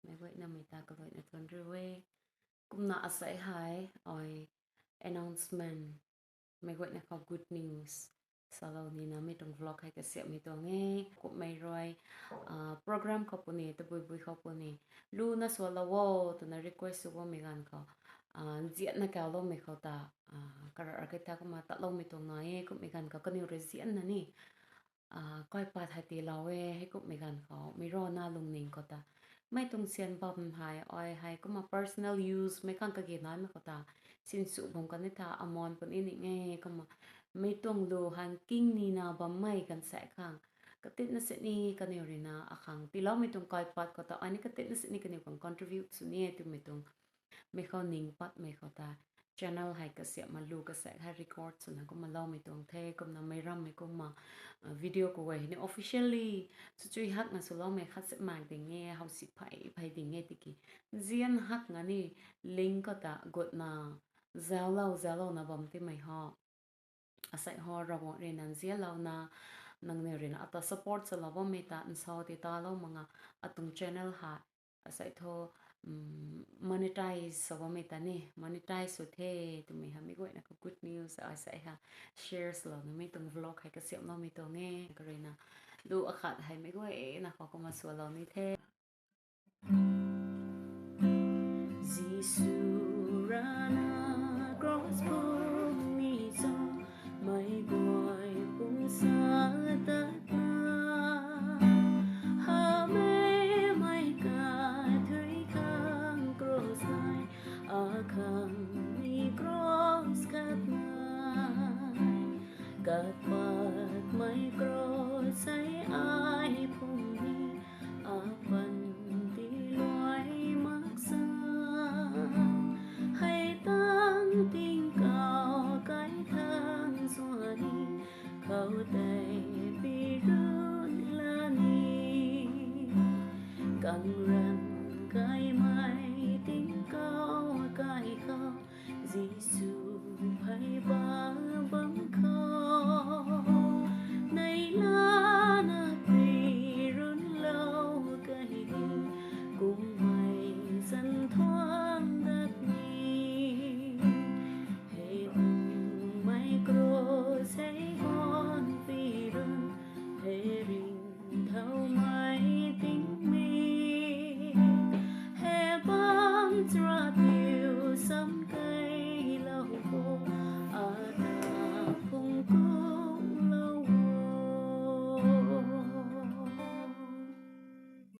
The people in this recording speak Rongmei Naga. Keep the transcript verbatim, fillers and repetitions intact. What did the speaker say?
Meic guayna mei ta kaluaina thuanc riu e. Kumna asei hei, ai announcement, meic guayna khou good news salou nina mei tuang vlog hei kasiamhmei tuang e. Kumhmei rui, ah, program khou puni, tabui bui khou puni, luna sualou o twna request sw bammei ganv khou, ah, nzianna kauloumei khou ta, ah, karak kei ta kumna tatloumei tuang nai e. Kumhmei ganv khou kaniw rui nzianna ni, ah, kaipat hei tiilou e. Heikumhmei ganv khou meic rana lungning khou ta, mei tuang syan bam hei, ai hei kumna personal use mei khang kage naimei khou ta, sinsw bam kan ni tha, aman puni ning e. Kumna mei tuang lu hang king nina bammei ganv sa khang, katitna sini kaniw ruina akhang tiiloumei tuang kaipat khou ta, ai ni katitna sini kaniw khang contribute sw ni e twmei tuang, mei khou ning patmei khou ta, channel hei kasiamhna lu kasak hei record swna kumna loumei tuang the. Kumna meic rammei kumna, ah, video khou guay hei ni officially swchui hakna swloumei khat si mak ding e, how si phey phey ding e tiki, nzian hakna ni link khou ta gutna, zauclou zauclouna bam timei ho. Asei ho Ravguangc ruina nzianlouna, nangniw ruina ata support salou bammei ta nsau ti talou mak nga, atuang channel hei asei thu, um, monetize sw bammei ta ni, monetize sw the twmei hei meic guayna khou good news asei hei share swlouna mei tuang vlog hei kasiamhloumei tuang e. Karuina lu akhat hei meic guayna khou kumna sualou ni the. Jisu rana cross puni cho, mei guay pu sa tatna, hamhmei mei kathui khang cross nai, akhang ni cross khat nai, kat patmei cross hei ai phung ni, apan ti luai mak sa, hei tang tingkauh kai thang sua ni, khou tei pi run la ni, kang ran kaimei tingkauh kai khou, Jisu phey ba bam khou.